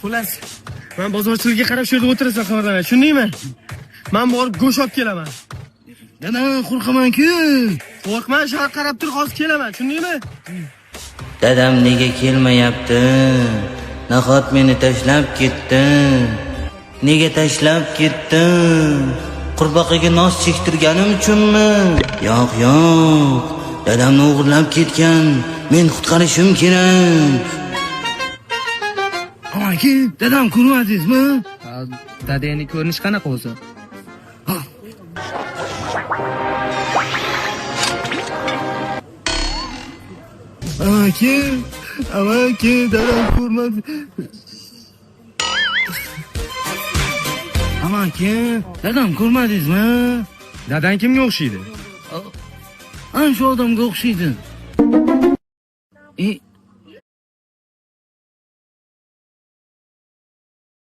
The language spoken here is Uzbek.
Xullas, men bozorchilikka qarab shu yerda o'tirasan, qimirlamay. Tushundingmi? Men borib go'sht olib kelaman. Dada, qo'rqaman-ku. Qo'rqma, shu yoqqa qarab tur, hozir kelaman. Tushundingmi? Dadam nega kelmayapti? Nahot meni tashlab ketdi? Nega tashlab ketdi? Qurbaqaga noz chektirganim uchunmi? Yo'q, yo'q. Dadamni o'g'irlab ketgan. Men qutqarishim kerak. Amaki, dadam ko'rmadingizmi? Dadangni ko'rinishi qanaqa o'zi? Amaki, amaki, dadam ko'rmadi. Amaki, dadam ko'rmadingizmi? Dadang kimga o'xshaydi? Ana shu odamga o'xshaydi. E,